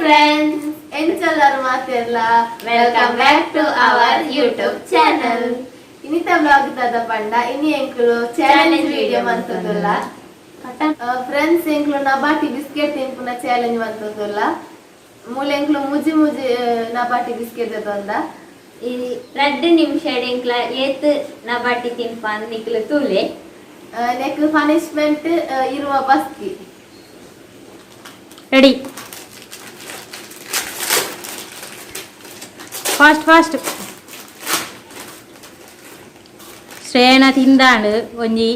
Friends, ಎಂಚಲ್ಲರು ಮಾತೆರ್ಲ. Welcome back to our YouTube channel. ಇನಿತ blog ದಾದ ಪಂಡ ಇನಿ ಎಂಕುಲು ಚಾಲೆಂಜ್ Challenge video video ಮಂತುದುಲ್ಲ. ಫ್ರೆಂಡ್ಸ್, ಎಂಕುಲು ನಬಾಟಿ ಬಿಸ್ಕೆಟ್ ತಿನ್ಪುನ ಚಾಲೆಂಜ್ ಮಂತುದುಲ್ಲ. ಮೂಲ ಎಂಕುಲು ಮುಜಿ ಮುಜಿ ನಬಾಟಿ ಬಿಸ್ಕೆಟ್ ತೊಂದ. ಈ 2 ನಿಮಿಷ ಎಂಕ್ಲ ಏತ್ ನಬಾಟಿ ತಿನ್ಪ ನಿಕ್ಲು ತೂಲೆ. ನೆಕ್ ಪನಿಷ್ಮೆಂಟ್ ಇರುವ ಬಸ್ಕಿ. Ready, fast fast. ಶ್ರೇಯಣ ತಿಂದಾಂಡು ಒಂಜಿ,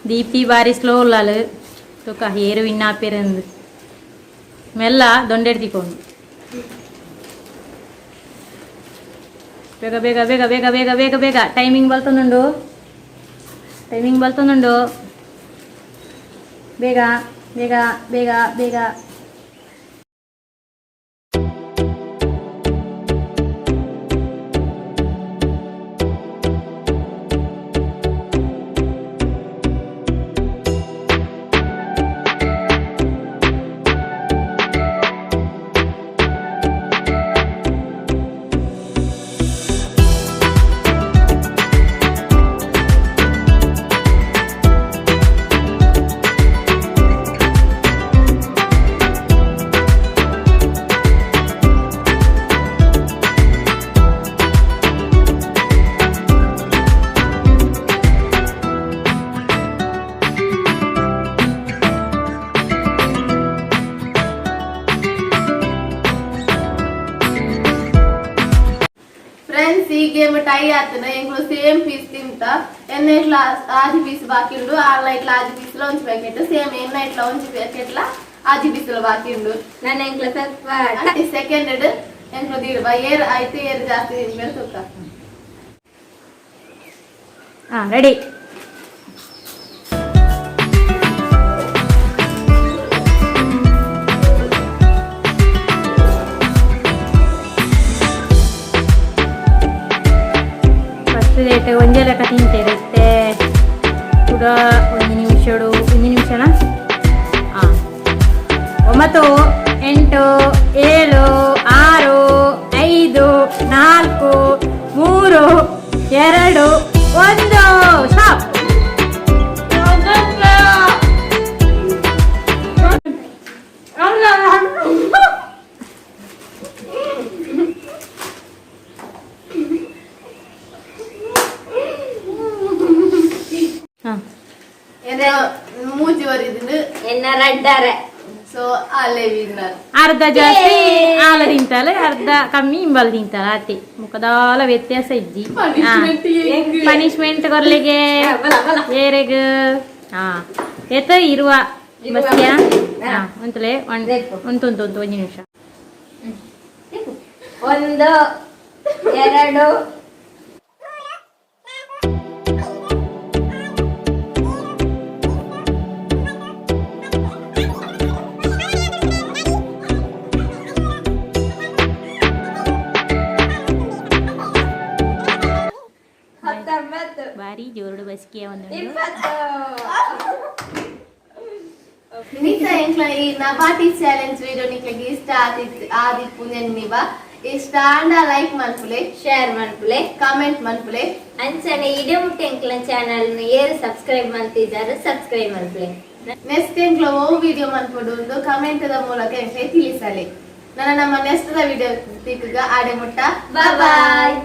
ದೀಪ್ತಿ ಬಾರಿ ಸ್ಲೋ ಉಲ್ಲಾಲು. ತುಕ ಏರು ವಿನ್ ಆಪೆರಂದು. ಮೆಲ್ಲ ದೊಂಡೆಡ್ತಿಕೊಂಡು. ಬೇಗ ಬೇಗ ಬೇಗ ಬೇಗ ಬೇಗ ಬೇಗ ಬೇಗ. ಟೈಮಿಂಗ್ ಬಲ್ತೊಂದುಂಡು, ಟೈಮಿಂಗ್ ಬಲ್ತೊಂದುಂಡು. ಬೇಗ ಬೇಗ ಬೇಗ ಬೇಗ. ಫ್ರೆಂಡ್ಸ್, ಈ ಗೇಮ್ ಟೈ ಆತನ. ಎಂಕುಲು ಸೇಮ್ ಪೀಸ್ ತಿಂತ. ಎನ್ನ ಇಟ್ಲ ಆಜಿ ಪೀಸ್ ಬಾಕಿ ಉಂಡು, ಆರ್ಲ ಇಟ್ಲ ಆಜಿ ಪೀಸ್ ಒಂಜಿ ಪ್ಯಾಕೆಟ್. ಸೇಮ್ ಎನ್ನ ಇಟ್ಲ ಒಂಜಿ ಪ್ಯಾಕೆಟ್ ಲ ಆಜಿ ಪೀಸ್ ಬಾಕಿ ಉಂಡು. ನನ್ನ ಎಂಕ್ಲ ಸ್ವಲ್ಪ ಸೆಕೆಂಡ್ ಎಂಕುಲು ದೀಡ್ಬ. ಏರ್ ಆಯ್ತು, ಏರ್ ಜಾಸ್ತಿ ತಿನ್ಬೇಡ ಸುಖ. ಹಾಂ, ರೆಡಿ. ಫಸ್ಟ್ ರೇಟ್ ಒಂಜೇ ಲೆಕ್ಕ ತಿಂತೇವೆ. ಇತ್ತೆ ಕೂಡ ಒಂದು ನಿಮಿಷಡು, ಒಂದು ನಿಮಿಷನಾ? ಹಾಂ, 9, 8, 7, 6, 5, 4, 3, 2, 1, ಸ್ಟಾಪ್. ಹಾಂ. ಎನ್ನ ಮೂಜಿ ವರಿದಿಂಡು. ಎನ್ನ ರಡ್ಡಾರೆ. ಸೊ ಅಲ್ಲೇ ವಿನ್ನರ್. ಅರ್ಧ ಜಾಸ್ತಿ ಆಲ ತಿಂತಾಳೆ, ಅರ್ಧ ಕಮ್ಮಿ ಇಂಬಲ್ ತಿಂತಾಳೆ. ಅತಿ ಮುಖದಾಲ ವ್ಯತ್ಯಾಸ ಇಜ್ಜಿ. ಪನಿಷ್ಮೆಂಟ್ ಕೊರ್ಲಿಗೆ ಏರೆಗ್? ಹಾ, ಏತ ಇರುವ ಬಸ್ತಿಯಾ? ಹಾ, ಒಂತಲೆ ಒನ್ ಉಂಟು ಉಂಟು ಉಂಟು. ಒಂದು ನಿಮಿಷ. ಒಂದು, ಎರಡು. 19. ಬಾರಿ ಜೋರುಡು ಬಸ್ಕಿಯ ಒಂದು. 20. ನಿತ ಎಂಕ್ಲ ಈ ನಬಾಟಿ ಚಾಲೆಂಜ್ ವಿಡಿಯೋ ನಿಕ್ಲೆಗ್ ಇಷ್ಟ ಆದಿತ್ತು ಆದಿಪ್ಪು ನೆನ್ನಿವ. ಇಷ್ಟ ಆಂಡ ಲೈಕ್ ಮನ್ಪುಲೆ, ಶೇರ್ ಮನ್ಪುಲೆ, ಕಾಮೆಂಟ್ ಮನ್ಪುಲೆ. ಅಂಚನೆ ಇಡೆ ಮುಟ್ಟೆ ಎಂಕ್ಲ ಚಾನಲ್ ಏರು ಸಬ್ಸ್ಕ್ರೈಬ್ ಮಲ್ತಿದ್ದಾರೆ, ಸಬ್ಸ್ಕ್ರೈಬ್ ಮನ್ಪುಲೆ. ನೆಕ್ಸ್ಟ್ ಎಂಕ್ಲ ಓ ವಿಡಿಯೋ ಮನ್ಪುಡು ಒಂದು ಕಮೆಂಟ್ the ಮೂಲಕ ಎಂಕ್ಲೆ ತಿಳಿಸಲೆ. ನನ್ನ ನಮ್ಮ ನೆಕ್ಸ್ಟ್ the video ತಿಕ್ಕಗ. ಆಡೆ ಮುಟ್ಟ. ಬಾಯ್.